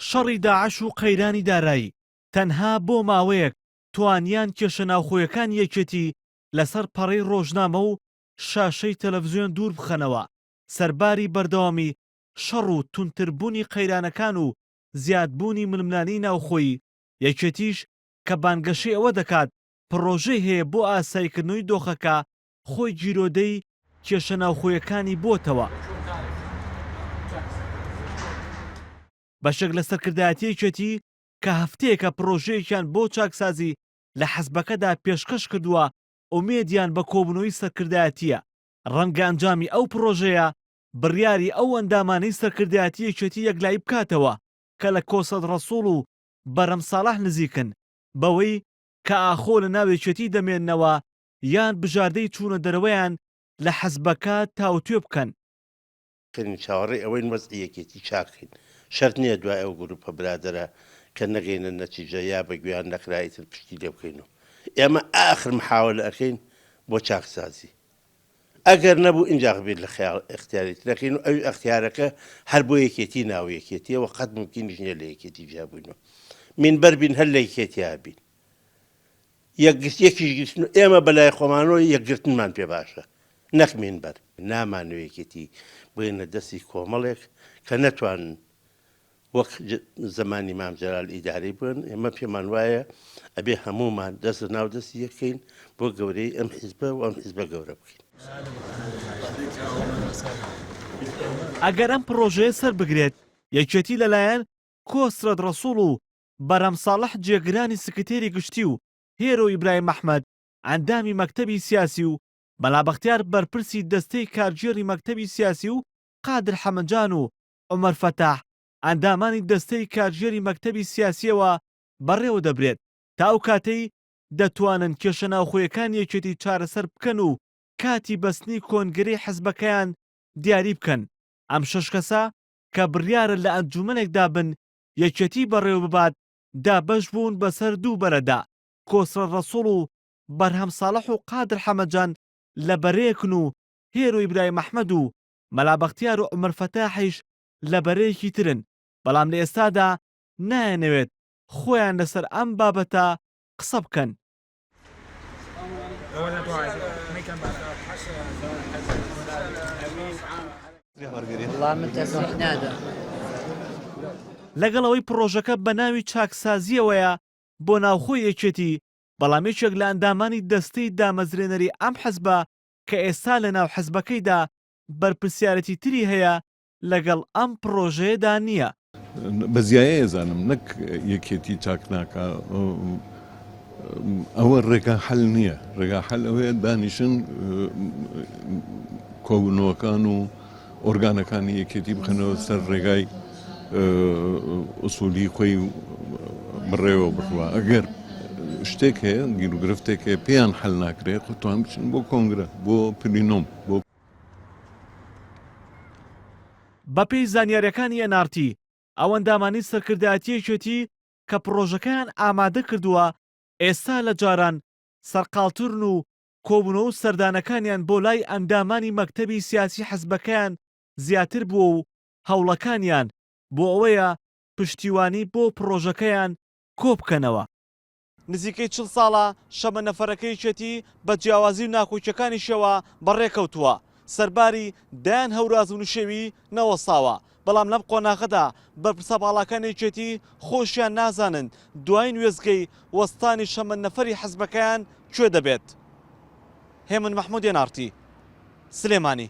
شەڕی داعش و قەیرانی دارایی تەنها بۆ ماوەیەک توانیان کێشە ناوخۆیەکانی یەکێتی لەسەر پەڕەی ڕۆژنامە و شاشەی تەلەفزیۆن دوور بخەنەوە، سەرباری بەردەوامی شەڕ و توندتربوونی قەیرانەکان و زیادبوونی ململانێی ناوخۆیی، یەکێتیش کە بانگەشەی ئەوە دەکات پڕۆژەی هەیە بۆ ئاساییکردنەوەی دۆخەکە، خۆی گیرۆدەی کێشە ناوخۆیەکانی بۆتەوە. بەشێک لە سەرکردایەتی یەکێتی کە هەفتەیەکە پڕۆژەیەکیان بۆ چاکسازی لە حزبەکەدا پێشکەش کردووە، ئومێدیان بە کۆبوونەوەی سەرکردایەتییە، ڕەنگە ئەنجامی ئەو پڕۆژەیە بڕیاری ئەو ئەندامانەی سەرکردایەتی یەکێتی یەکلایی بکاتەوە کە لە کۆسرەت ڕەسوڵ و بەرهەم ساڵح نزیکن بەوەی کە ئاخۆ لە ناو یەکێتی دەمێننەوە یان بژاردەی چوونە دەرەوەیان لە حزبەکە تاوتوێ بکەن. کەین چاوەڕێی ئەوەین وەزعی یەکێتی چاک کەین شەرت نیە دوای ئەو گروپە برادەرە کە نەگەینە نەتیجە یا بە گوێیان نەکرا ئیتر پشتی لێ بکەین و ئێمە ئاخر محاوەلە ئەکەین بۆ چاکسازی ئەگەر نەبوو ئینجا بیر لە خەیاڵ ئەختیاری تر ئەکەین و ئەوی ئەختیارەکە هەر بۆ یەکێتی ناو یەکێتیەوە قەت مومکینیش نیە لە یەکێتی جیا بووینەوە مینبەر بین هەر لە یەکێتیا بین یەکگرت یەکیش گرتن و ئێمە بەلای خۆمانەوە یەکگرتنمان پێ باشە نەک مینبەر. نامانەوێ یەکێتی بگەینە دەستی کۆمەڵێک کە نەتوانن وەک زەمانی مام جەلال ئیدارەی بکەن، ئێمە پێمان وایە ئەبێ هەموومان دەست لە ناو دەستی یەک کەین بۆ گەورەی ئەم حیزبە و ئەم حیزبە گەورە بکەین. ئەگەر ئەم پڕۆژەیە سەربگرێت، یەکێتی لەلایەن کۆسرەت ڕەسوڵ و بەرهەم ساڵح جێگرانی سکرتێری گشتی و هێرۆ ئیبراهیم ئەحمەد ئەندامی مەکتەبی سیاسی و مەلا بەختیار بەرپرسی دەستەی کارگێڕی مەکتەبی سیاسی و قادر حەمەجان و عومەر فەتاح ئەندامانی دەستەی کارگێری مەکتەبی سیاسیەوە بەڕێوەدەبرێت تا ئەو کاتەی دەتوانن کێشە ناوخۆیەکانی یەکێتی چارەسەر بکەن و کاتی بەستنی کۆنگرەی حزبەکەیان دیاری بکەن ئەم شەش کەسە کە بڕیارە لە ئەنجومەنێکدا بن یەکێتی بەڕێوەببات دابەش بوون بەسەر دوو بەرەدا، کۆسرەت ڕەسوڵ و بەرهەم ساڵح و قادر حەمەجان لە بەرەیەکن و هێرۆ ئیبراهیم ئەحمەد و مەلا بەختیار و عومەر فەتاحیش لە بەرەیەکی ترن، بەڵام لە ئێستادا نایانەوێت خۆیان لەسەر ئەم بابەتە قسە بکەن. لەگەڵ ئەوەی پڕۆژەکە بە ناوی چاکسازییەوەیە بۆ ناوخۆی یەکێتی، بەڵام یەکێک لە ئەندامانی دەستەی دامەزرێنەری ئەم حزبە کە ئێستا لەناو حزبەکەیدا بەرپرسیارێتی تری هەیە لەگەڵ ئەم پڕۆژەیەدا نییە. بە زیایە ئەزانم نەک یەکێتی چاک ناکا ئەوە ڕێگا حەل نییە ڕێگا حەل ئەوەیە دانیشن کۆبوونەوەکان و ئۆرگانەکانی یەکێتی بخەنەوە سەر ڕێگای ئوسولی خۆی بڕێوە بڕوا ئەگەر شتێک هەیە گیروگرفتێک هەیە پێیان حەل ناکرێت خۆتوان بچن بۆ کۆنگرە بۆ پلینۆم بۆ بەپێی زانیارییەکانی ئێن ئاڕ تی، ئەو ئەندامانەی سەرکردایەتی یەکێتی کە پڕۆژەکەیان ئامادە کردووە، ئێستا لە جاران سەرقاڵترن و کۆبوونەوە و سەردانەکانیان بۆ لای ئەندامانی مەکتەبی سیاسی حزبەکەیان زیاتر بووە و هەوڵەکانیان بۆ ئەوەیە پشتیوانی بۆ پڕۆژەکەیان کۆبکەنەوە. نزیکەی چل ساڵە شەمەنەفەرەکەی یەکێتی بە جیاوازی و ناکۆکیەکانیشیەوە بەڕێکەوتووە، سەرباری دەیان هەوراز و نشێوی نەوەستاوە، بەڵام لەم قۆناغەدا بەرپرسە باڵاکانی یەکێتی خۆشیان نازانن دوایین وێستگەی وەستانی شەمەنەفەری حزبەکەیان کوێ دەبێت. هێمن مەحمود، ئێن ئاڕ تی، سلێمانی.